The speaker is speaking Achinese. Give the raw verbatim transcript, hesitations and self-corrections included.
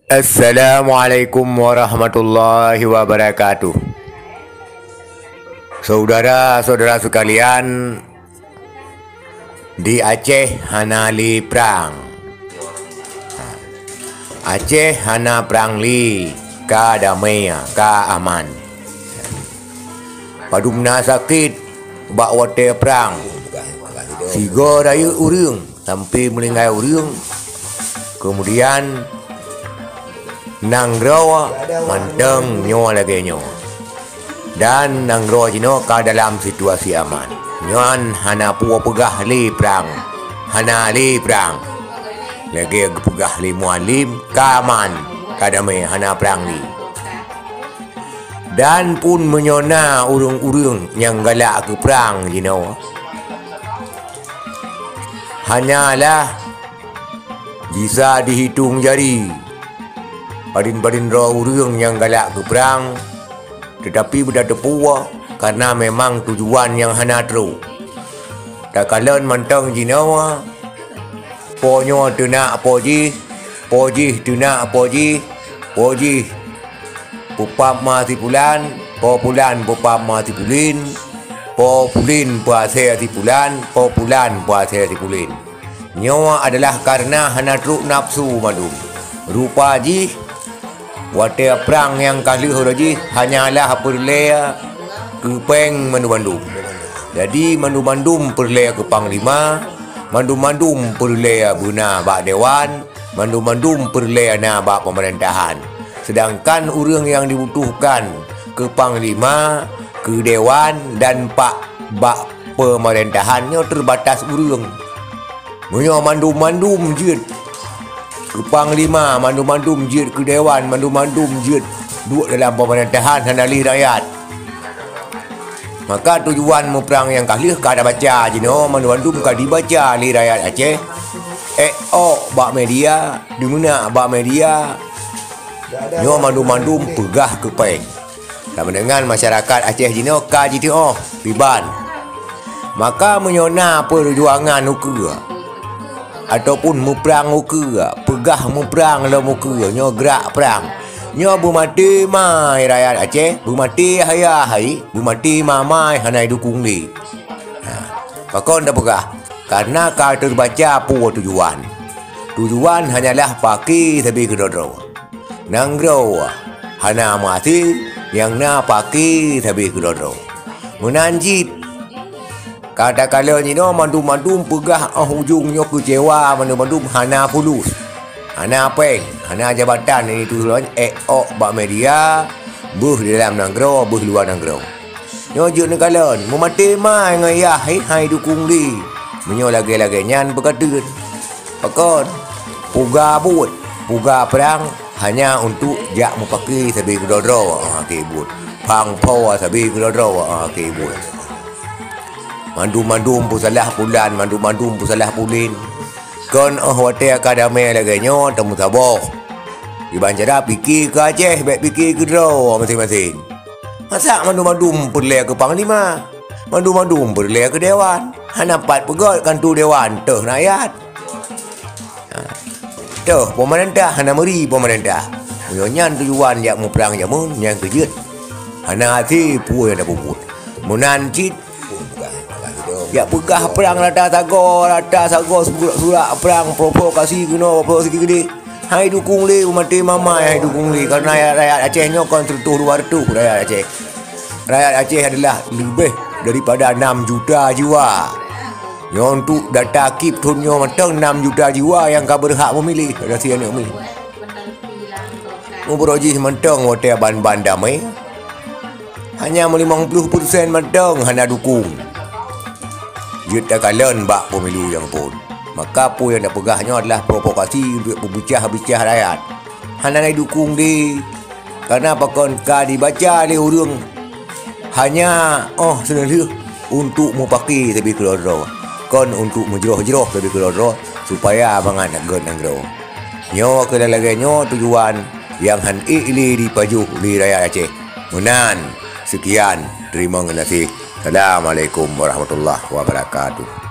Assalamualaikum warahmatullahi wabarakatuh. Saudara-saudara sekalian, di Aceh hana lé prang. Aceh hana prang lé, ka damé, ka aman. Padum na sakét bak watée prang, sigoe rayeuk ureuëng sampai meuninggai ureuëng, kemudian nanggroe mantong nyoe lagée nyoe. Dan nanggroe jinoe ka dalam situasi aman. Nyan hana peue peugah lé prang, hana lé prang. Lagée geupeugah lé Mualem, ka aman, ka damé, hana prang lé. Dan pun meunyoe na ureuëng-ureuëng nyang galak keu prang jinoe, hanyalah bisa dihitong jari padin-padin droe ureuëng nyang galak keu prang, teutapi beutateupeue, kareuna memang tujuan nyang hana trok. Takalon mantong jinoe, po nyoe teunak po jih, po jih teunak po jih, po jih peupab ma si pulan, po pulan peupab ma si pulin, po pulin peuasée si pulan, po pulan peuasée si pulin. Nyoe adalah kareuna hana trok nafeusu mandum. Rupa jih, watée prang nyang ka lheueh uroe jih hanyalah peureulée keu péng mandum-mandum. Jadi mandum-mandum peureulée keu panglima, mandum-mandum peureulée beuna bak dewan, mandum-mandum peureulée na bak peumeurintah. Seudangkan ureuëng nyang jibutuhkan keu panglima, keu dewan dan pak bak peumeurintah nyoe teubatas ureuëng. Meunyoe mandum-mandum jeuet keu panglima, mandum-mandum jeuet keu dewan, mandum-mandum jeuet duek dalam peumeurintah hana lé rakyat. Maka tujuan muprang nyang ka lheueh ka tabaca jinoe, mandum-mandum ka jibaca lé rakyat Aceh. Ék ôk bak media, dimeunak bak media, nyoe mandum-mandum peugah keu péng. Sama dengan masyarakat Aceh jinoe ka jiteuôh piban. Maka meunyoe na peujuangan ukeue ataupun muprang ukeue, peugah muprang lom ukeue, nyoe grak prang. Nyoe beumaté mai rakyat Aceh, beumaté ayah hai, beumaté mamai hana idukung lé. Ha, pakon tapeugah? Kareuna ka teubaca peue tujuan. Tujuan hanyalah paké sabe keudroe-droe. Nanggroe hana meuhase, nyang na paké sabe keudroe-droe. Meunan cit, ka takalon jinoe mandum-mandum peugah óh ujong nyoe keucewa, mandum-mandum hana fulus, hana péng, hana jabatan, ini tujuan ék ôk bak media, beuh di dalam nanggroe, beuh luwa nanggroe. Nyoe jeuet neukalon, meumaté mai ngon yah hai, hai dukung lé. Meunyoe lagée-lagée nyan beukateun. Pakon? Puga buet, puga prang hanya untuk jak meupaké sabe keudroe-droe, ah, akhé buet. Pang po sabe keudroe-droe, ah, akhé buet. Mandum-mandum peusalah pulan, mandum-mandum peusalah pulin. Kon óh watée ka damé lagée nyoe teumeusaboh. Kiban cara pike keu Aceh, bék pike keudroe maséng-maséng. Masa mandum-mandum peureulée keu panglima, mandum-mandum peureulée keu dewan. Hana pat peugét kantô dewan teuh rakyat. Ha. Teuh peumeurintah hana meuri peumeurintah. Meunyoe nyan tujuan jak muprang jameun nyang keujeuet, hana até peue nyang tapeubuet. Meunan cit, jak peugah prang rata sagoe, rata sagoe surak-surak prang, provokasi keunoe, provokasi keudeh. Hai dukung lé, umat mamai hai dukung lé, karena rakyat Aceh nyoe kon seratus dua ratus rakyat Aceh. Rakyat Aceh adalah lebih daripada enam juta jiwa. Nyoe untuk data kip thon nyoe mantong enam juta jiwa nyang ka berhak memilih, rasa aneuk milih. Mubaroe jih mantong watée ban-ban damai. Hanya limong puluh persen mantong hana dukung. Jeuet takalon bak pemilu nyang phon. Maka peue nyang tapeugah nyoe adalah provokasi untuk peubucah-bucah rakyat. Hana na dukung di, karena pakon ka dibaca lé ureuëng hanya óh seuneulheueh untuk mupaki sabe keudroe-droe, kon untuk meujroh-jroh sabe keudroe-droe supaya mangat gét nanggroe. Nyoe keuh lagée nyoe tujuan nyang han ék lé jipajoh lé rakyat Aceh. Meunan, seukian, teurimong geunaséh. Assalamualaikum warahmatullahi wabarakatuh.